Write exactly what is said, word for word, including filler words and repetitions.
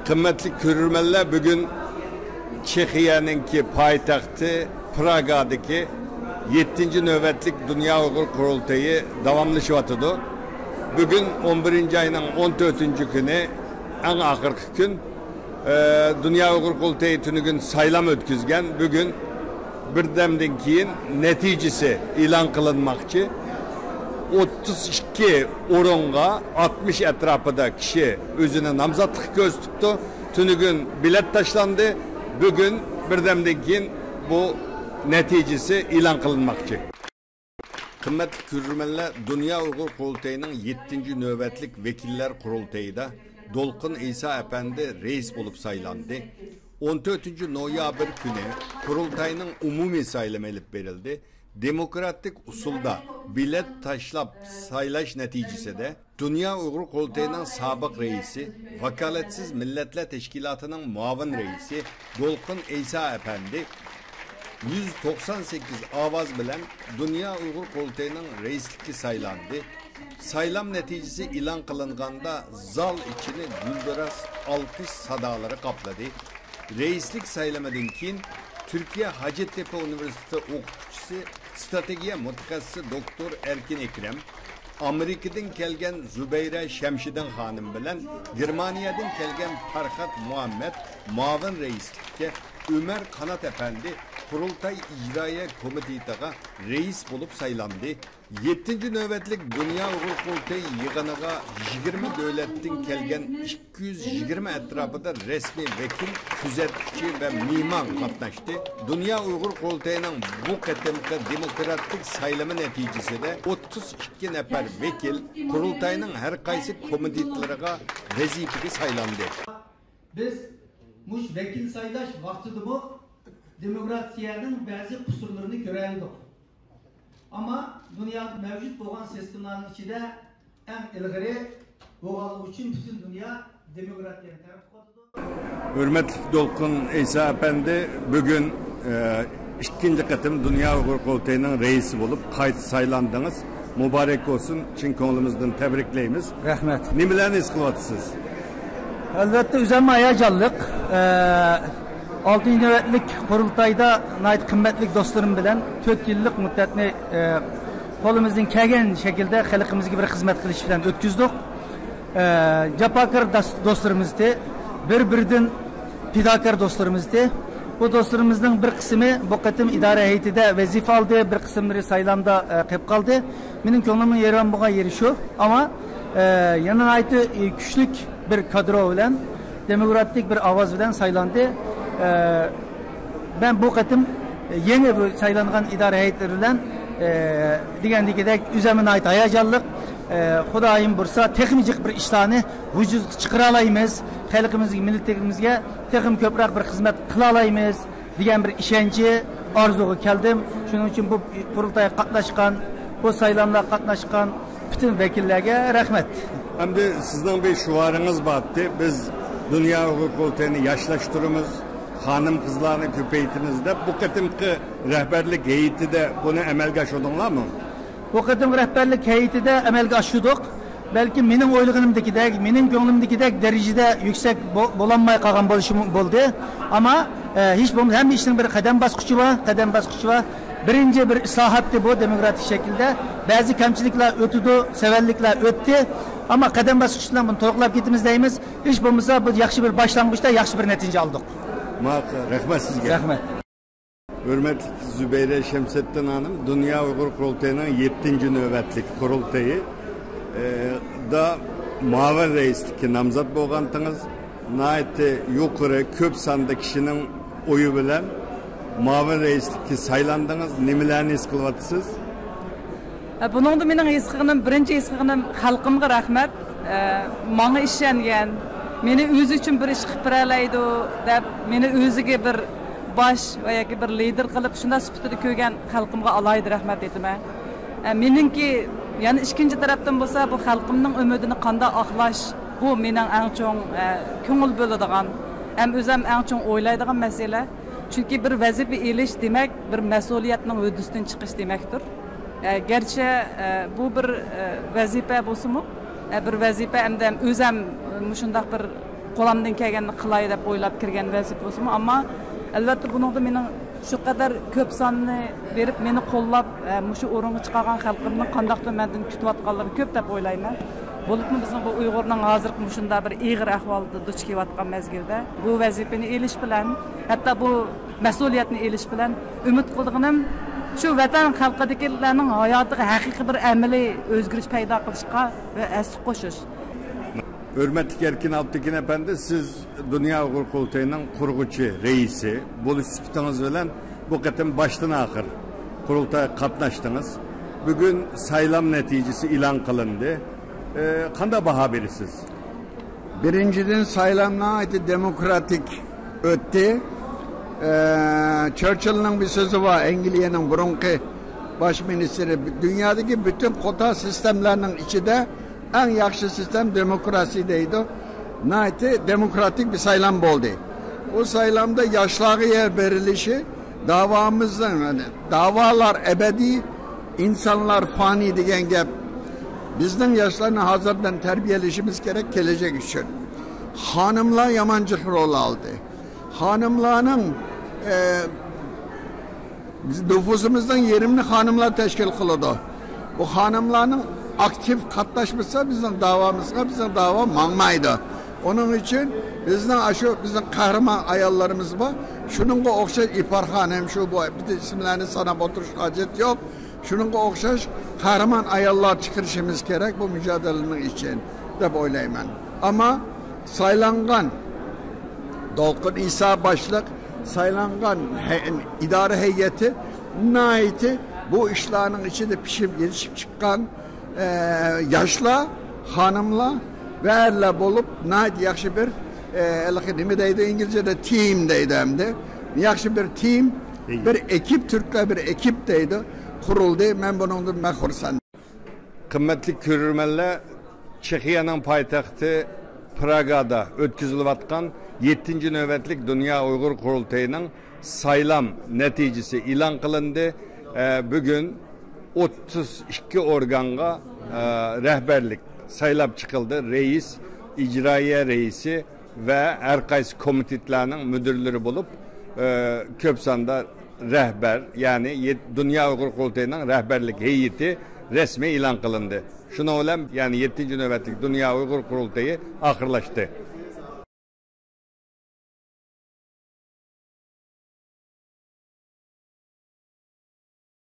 قىممەتلىك كۆرۈرمەنلەر، بۈگۈن چېخىيەنىڭكى پايتەختى پراگادىكى يەتتىنچى نۆۋەتلىك دۇنيا ئۇيغۇر قۇرۇلتىيى داۋاملىشىۋاتىدۇ. بۈگۈن ئون بىرىنچى ئاينىڭ ئون تۆتىنچى كۈنى، ئەڭ ئاخىرقى كۈن. ئە، دۇنيا ئۇيغۇر قۇرۇلتىيى تۈنۈگۈن سايلام ئۆتكۈزگەن. بۈگۈن بىردەمدىن كېيىن نەتىجىسى ئېلان قىلىنماقچى. ئوتتۇز ئىككى ئورۇنغا ئاتمىش ئەتراپىدا كىشى ئۆزىنى نامزاتلىق كۆرسىتىپتۇ. تۈنۈگۈن بېلەت تاشلاندى. بۈگۈن بىردەمدىن كېيىن بۇ نەتىجىسى ئېلان قىلىنماقچى. قىممەتلىك كۆرۈرمەنلەر، دۇنيا ئۇيغۇر قۇرۇلتىيىنىڭ يەتتىنچى نۆۋەتلىك ۋەكىللەر قۇرۇلتىيىدا دولقۇن ئەيسا ئەپەندى رەئىس بولۇپ سايلاندى. ئون تۆتىنچى نويابىر كۈنى قۇرۇلتاينىڭ ئومۇمىي سايلىمى ئېلىپ بېرىلدى. دېموكراتىك ئۇسۇلدا بېلەت تاشلاپ سايلاش نەتىجىسىدە، دۇنيا ئۇيغۇر قۇرۇلتىيىنىڭ سابىق رەئىسى، ۋاكالەتسىز مىللەتلەر تەشكىلاتىنىڭ مۇئاۋىن رەئىسى دولقۇن ئەيسا ئەپەندى يۈز توقسان سەككىز ئاۋاز بىلەن دۇنيا ئۇيغۇر قۇرۇلتىيىنىڭ رەئىسلىكىگە سايلاندى. سايلام نەتىجىسى ئېلان قىلىنغاندا، زال ئىچىنى گۈلدۈراس ئالقىش سادالىرى قاپلىدى. رەئىسلىك سايلىمىدىن كېيىن، تۈركىيە ھاجەتتېپە ئۇنىۋېرسىتېتى ئوقۇتقۇچىسى، ئىستراتېگىيە مۇتەخەسسىسى دوكتور ئەركىن ئەكرەم، ئامېرىكىدىن كەلگەن زۇبەيرە شەمشىدىن خانىم بىلەن گېرمانىيەدىن كەلگەن پەرھات مۇھەممەد مۇئاۋىن رەئىسلىككە، ئۆمەر قانات ئەپەندى قۇرۇلتاي ئىجرائىيە كومىتېتىغا رەئىس بولۇپ سايلاندى. يەتتىنچى نۆۋەتلىك دۇنيا ئۇيغۇر قۇرۇلتىيى يىغىنىغا يىگىرمە دۆلەتتىن كەلگەن ئىككى يۈز يىگىرمە ئەتراپىدا رەسمىي ۋەكىل، كۆزەتكۈچى ۋە مېھمان قاتناشتى. دۇنيا ئۇيغۇر قۇرۇلتىيىنىڭ بۇ قېتىمقى دېموكراتىك سايلىمى نەتىجىسىدە ئوتتۇز ئىككى نەپەر ۋەكىل قۇرۇلتاينىڭ ھەر قايسى كومىتېتلىرىغا ۋەزىپىگە سايلاندى. بىز مۇشۇ ۋەكىل سايلاش ۋاقتىدىمۇ دېموكراتىيەنىڭ بەزى قۇسۇرلىرىنى كۆرەلىدۇق. ئەمما دۇنيادا مەۋجۇت بولغان سىستېمىلارنىڭ ئىچىدە ئەڭ ئىلغىرى بولغانلىقى ئۈچۈن پۈتۈن دۇنيا دېموكراتىيەنى تەرەققىي قىلدۇرىدۇ. ھۆرمەتلىك دولقۇن ئەيسا ئەپەندى، بۈگۈن، ئە، ئىككىنچى قېتىم دۇنيا ئۇيغۇر قۇرۇلتىيىنىڭ رەئىسى بولۇپ قايتا سايلاندىڭىز. مۇبارەك بولسۇن، چىن كۆڭلىمىزدىن تەبرىكلەيمىز. رەھمەت. نېمىلەرنى ھېس قىلىۋاتىسىز؟ ئەلۋەتتە، ئۆزۈم ھاياجانلىق. ئە، ئالتىنچى نۆۋەتلىك قۇرۇلتايدا ناھايىتى قىممەتلىك دوستلىرىم بىلەن تۆت يىللىق مۇددەتنى، ئە، قولىمىزدىن كەلگەن شەكىلدە خەلقىمىزگە بىر خىزمەت قىلىش بىلەن ئۆتكۈزدۇق. ئە، جاپاكار داس-، دوستلىرىمىزدى، بىر-بىرىدىن پىداكار دوستلىرىمىزدى. بۇ دوستلىرىمىزنىڭ بىر قىسمى بۇ قېتىم ئىدارە ھەيئىتىدە ۋەزىپە ئالدى، بىر قىسىملىرى سايلامدا، ئە، قېلىپ قالدى. مېنىڭ كۆڭلۈمنىڭ يېرىم بولغان يېرى شۇ. ئەمما، ئە، يەنە ناھايىتى، ئە، كۈچلۈك بىر كادرو بىلەن، دېموكراتىك بىر ئاۋاز بىلەن سايلاندى. ئە، مەن بۇ قېتىم يېڭى بۇ سايلانغان ئىدارە ھەيئەتلىرى بىلەن، ئە، دېگەندىكىدەك ئۆزۈم ناھايىتى ھاياجانلىق. ئە، خۇدايىم بۇيرۇسا تېخىمۇ جىق بىر ئىشلارنى ۋۇجۇدقا چىقىرالايمىز. خەلقىمىزگە، مىللىتىمىزگە تېخىمۇ كۆپرەك بىر خىزمەت قىلالايمىز دېگەن بىر ئىشەنچى، ئارزۇغا كەلدىم. شۇنىڭ ئۈچۈن بۇ قۇرۇلتايغا قاتناشقان، بۇ سايلاملارغا قاتناشقان پۈتۈن ۋەكىللەرگە رەھمەت. ئەمدى سىزنىڭ بىر شوئارىڭىز بار ئىدى، بىز دۇنيا ئۇيغۇر قۇرۇلتىيىنى ياشلاشتۇرىمىز، خانىم-قىزلارنى كۆپەيتىمىز دەپ، بۇ قېتىمقى رەھبەرلىك ھەيئىتىدە بۇنى ئەمەلگە ئاشۇردۇڭلارمۇ؟ بۇ قېتىمقى رەھبەرلىك ھەيئىتىدە ئەمەلگە ئاشۇردۇق. بەلكىم مېنىڭ ئويلىغىنىمدىكىدەك، مېنىڭ كۆڭلۈمدىكىدەك دەرىجىدە يۈكسەك بو-، بولالماي قالغان بولۇشى مۇ-، بولدى. ئەمما، ئە، ھېچ بولمىسا ھەممە ئىشنىڭ بىر قەدەم باسقۇچى بار، قەدەم باسقۇچى بار. بىرىنچى بىر ئىسلاھاتتى بۇ دېموكراتىك شەكىلدە. بەزى كەمچىلىكلەر ئۆتىدۇ، سەۋەنلىكلەر ئۆتتى. ئەمما قەدەم باسقۇچ بىلەن بۇنى تولۇقلاپ كېتىمىز دەيمىز. ھېچ بولمىسا بۇ ياخشى بىر باشلانغۇچتا ياخشى بىر نەتىجە ئالدۇق. ماقۇل، رەھمەت سىزگە. رەھمەت. ھۆرمەتلىك زۇبەيرە شەمسەتتىن خانىم، دۇنيا ئۇيغۇر قۇرۇلتىيىنىڭ يەتتىنچى نۆۋەتلىك قۇرۇلتىيى، ئە، دا مۇئاۋىن رەئىسلىككە نامزات بولغانتىڭىز، ناھايىتى يۇقىرى، كۆپ ساندا كىشىنىڭ ئويى بىلەن مۇئاۋىن رەئىسلىككە سايلاندىڭىز. نېمىلەرنى ھېس قىلىۋاتىسىز؟ ئە، بۇنىڭدا مېنىڭ ھېس قىلغىنىم، بىرىنچى ھېس قىلغىنىم خەلقىمگە رەھمەت. ئە، ماڭا ئىشەنگەن، مېنى ئۆزى ئۈچۈن بىر ئىش قىلىپ بېرەلەيدۇ دەپ، مېنى ئۆزىگە بىر باش ۋە ياكى بىر لىدېر قىلىپ، شۇنداق سۈپىتىدە كۆرگەن خەلقىمگە ئالاھىدە رەھمەت ئېيتىمەن. ئە، مېنىڭكى يەنە ئىككىنچى تەرەپتىن بولسا، بۇ خەلقىمنىڭ ئۈمىدىنى قانداق ئاقلاش، بۇ مېنىڭ ئەڭ چوڭ، ئە، كۆڭۈل بۆلىدىغان، ھەم ئۆزۈم ئەڭ چوڭ ئويلايدىغان مەسىلە. چۈنكى بىر ۋەزىپە ئېلىش دېمەك، بىر مەسئۇلىيەتنىڭ ھۆددىسىدىن چىقىش دېمەكتۇر. ئە، گەرچە، ئە، بۇ بىر، ئە، ۋەزىپە بولسىمۇ، ئە، بىر ۋەزىپە ھەمدە ئۆزەم، ئە، مۇشۇنداق بىر قولۇمدىن كەلگەننى قىلاي دەپ ئويلاپ كىرگەن ۋەزىپە بولسىمۇ، ئەمما ئەلۋەتتە بۇنىڭدا مېنىڭ شۇ قەدەر كۆپ ساننى بېرىپ مېنى قوللاپ، ئە، مۇشۇ ئورۇنغا چىقارغان خەلقىمنىڭ قانداقتۇر مەندىن كۈتۈۋاتقانلىرى كۆپ دەپ ئويلايمەن. بولۇپمۇ بىزنىڭ بۇ ئۇيغۇرنىڭ ھازىرقى مۇشۇنداق بىر ئېغىر ئەھۋالدا دۇچ كېلىۋاتقان مەزگىلدە بۇ ۋەزىپىنى ئېلىش بىلەن، ھەتتا بۇ مەسئۇلىيەتنى ئېلىش بىلەن ئۈمىد قىلىدىغىنىم شۇ ۋەتەن خەلقىدىكىلەرنىڭ ھاياتىغا ھەقىقىي بىر ئەمەلىي ئۆزگىرىش پەيدا قىلىشقا ھەسسە قوشۇش. ھۆرمەتلىك ئەركىن ئابدۇكىن ئەپەندى، سىز دۇنيا ئۇيغۇر قۇرۇلتىيىنىڭ قۇرغۇچى رەئىسى بولۇش سۈپىتىڭىز بىلەن بۇ قېتىم باشتىن ئاخىر قۇرۇلتايغا قاتناشتىڭىز. بۈگۈن سايلام نەتىجىسى ئېلان قىلىندى. ئە، قانداق باھا بېرىسىز؟ Birinci gün saylam ناھايىتى دېموكراتىك ئۆتتى. ئە، چېرچىلنىڭ بىر سۆزى بار، ئەنگلىيەنىڭ بۇرۇنقى باش مىنىستىرى، دۇنيادىكى پۈتۈن قوتا سىستېمىلارنىڭ ئىچىدە ئەڭ ياخشى سىستېم دېموكراسىيە دەيدۇ. ناھايىتى دېموكراتىك بىر سايلام بولدى. بۇ سايلامدا ياشلارغا يەر بېرىلىشى داۋامىزنىڭ، يەنى داۋالار ئەبەدىي، ئىنسانلار پانىي دېگەن گەپ. بىزنىڭ ياشلارنى ھازىردىن تەربىيەلىشىمىز كېرەك كېلەچەك ئۈچۈن. خانىملار يامان جىق رول ئالدى. خانىملارنىڭ، ئە، بىز نوپۇسىمىزنىڭ يېرىمىنى خانىملار تەشكىل قىلىدۇ. بۇ خانىملارنىڭ ئاكتىپ قاتناشمىسا بىزنىڭ داۋامىزغا، بىزنىڭ داۋا ماڭمايدۇ. ئۇنىڭ ئۈچۈن بىزنىڭ ئاشۇ بىزنىڭ قەھرىمان ئاياللىرىمىز بار. شۇنىڭغا ئوخشاش ئىپار خانىم، شۇ بۇ بىر ئىسىملەرنى ساناپ ئولتۇرۇشقا ھاجەت يوق. شۇنىڭغا ئوخشاش قەھرىمان ئاياللار چىقىرىشىمىز كېرەك بۇ مۇجادىلىنىڭ ئىچىدە دەپ ئويلايمەن. ئەمما سايلانغان دولقۇن ئىسا باشلىق، سايلانغان ھەي-، ئىدارە ھەيئىتى ناھايىتى بۇ ئىشلارنىڭ ئىچىدە پىشىپ يېتىشىپ چىققان، ئە، ياشلار، خانىملار ۋە ئەرلەر بولۇپ، ناھايىتى ياخشى بىر، ئە، ھېلىقى نېمە دەيدۇ، ئىنگلىزچىدە تىم دەيدۇ ئەمدى. ياخشى بىر تىم، بىر ئېكىپ، تۈركلەر بىر ئېكىپ دەيدۇ، قۇرۇلدى. مەن بۇنىڭدىن بەك خۇرسەن. قىممەتلىك كۆرۈرمەنلەر، چېخىيەنىڭ پايتەختى پراگادا ئۆتكۈزۈلۈۋاتقان يەتتىنچى نۆۋەتلىك دۇنيا ئۇيغۇر قۇرۇلتىيىنىڭ سايلام نەتىجىسى ئېلان قىلىندى. ئە، بۈگۈن ئوتتۇز ئىككى ئورگانغا، ئە، رەھبەرلىك سايلاپ چىقىلدى. رەئىس، ئىجرائىيە رەئىسى ۋە ھەر قايسى كومىتېتلارنىڭ مۇدىرلىرى بولۇپ، ئە، كۆپ ساندا رەھبەر، يەنى يەت-، دۇنيا ئۇيغۇر قۇرۇلتىيىنىڭ رەھبەرلىك ھەيئىتى رەسمىي ئېلان قىلىندى. شۇنىڭ بىلەن، يەنى يەتتىنچى نۆۋەتلىك دۇنيا ئۇيغۇر قۇرۇلتىيى ئاخىرلاشتى.